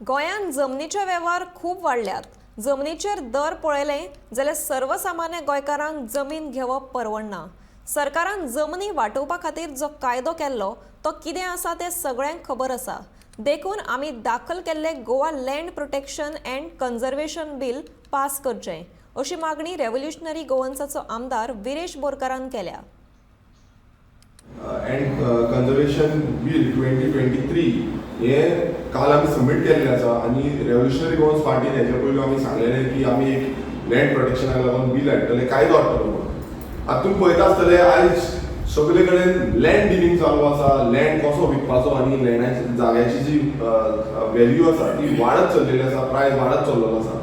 गोंयांत जमनीचे वेव्हार खूब वाडल्यात. जमनीचेर दर पळयले जाल्यार सर्वसामान्य गोंयकारांक जमीन घेवप परवडना. सरकारान जमनी वाटोवपा खातीर जो कायदो केल्लो तो कितें आसा तें सगळ्यांक खबर आसा. देखून आमी दाखल केल्ले Goa land protection and conservation bill pass करचें अशी मागणी रेव्होल्युशनरी गोवन्साचो आमदार विरेश बोरकारान केल्या. And conservation bill 2023 हे काल आमी सबमीट केल्लें आसा आनी रेव्होल्युशनरी गोवन्स पार्टीन हेच्या पयलू आमी सांगलेलें की आमी एक लँड प्रोटेक्शनाक लागून बील हाडटले, कायदो हाडटलो म्हणून. आतां तुमी पळयता आसतले, आयज सगळे कडेन लँड डिलींग चालू आसा. लँड कसो विकपाचो आनी लँडाची, जाग्याची जी व्हॅल्यू आसा ती वाडत चल्लेली आसा, प्रायस वाडत चल्लेलो आसा.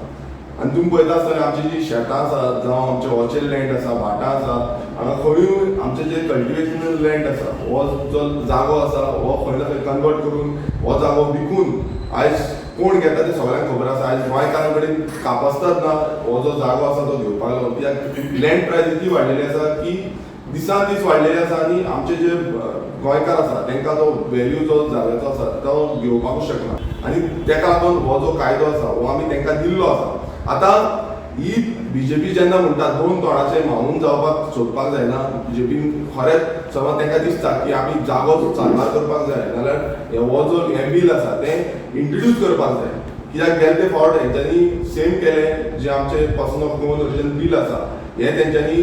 आनी तुमी पळयता आसतले, आमची जी शेतां आसा जावं आमचे ऑर्चर्ड लँड आसा, भाटां आसा, हांगा खंयूय आमचे जे कल्टिवेशन लँड आसा, हो जो जागो आसा हो खंय ना खंय कन्वर्ट करून हो जागो विकून आयज कोण घेता तें सगळ्यांक खबर आसा. आयज गोंयकारां कडेन कापस्ताद ना हो जो जागो आसा तो घेवपाक लागून, कित्याक लँड प्रायस इतली वाडलेली आसा की दिसान दीस वाडलेली आसा आनी आमचे जे गोंयकार आसा तांकां तो व्हॅल्यू जो जाग्याचो आसा तो घेवपाकूच शकना. आनी ताका लागून हो जो कायदो आसा हो आमी तांकां दिल्लो आसा. आतां ही बीजेपी जेन्ना म्हणटा, दोन तोंडाचे मावून जावपाक सोदपाक जायना. बीजेपीन खरेंच समज तांकां दिसता की आमी जागो साल्वार करपाक जाय जाल्यार हो जो हें बील आसा तें इंट्रोड्यूस करपाक जाय, कित्याक गेले ते फावट हेंच्यांनी सेम केलें. जे आमचे person of Goan origin bill आसा हें तेंच्यांनी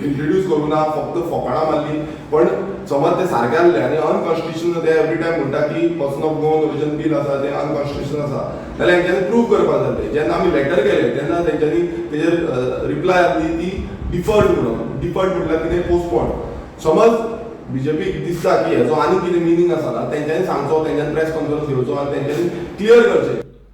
इंट्रोड्यूस करूं ना, फक्त फोकाणां मारली. पण समज ते सारकें आहलें आनी अनकॉन्स्टिट्युशनल, ते एवरी टायम म्हणटा की person of Goan origin bill आसा तें अनकॉन्स्टिट्युशनल आसा, जाल्यार हेंच्यांनी प्रूव करपाक जाय. जेन्ना आमी लेटर केलें तेन्ना तेंच्यांनी तेजेर रिप्लाय आसली ती डिफर्ड म्हणून. डिफर्ड म्हटल्यार कितें? पोस्टपोन. समज बीजेपीक दिसता की हेजो आनी कितें मिनींग आसा ना, तेंच्यांनी सांगचो, तेंच्यांनी प्रेस कॉन्फरन्स घेवचो आनी तेंच्यांनी क्लियर करचें.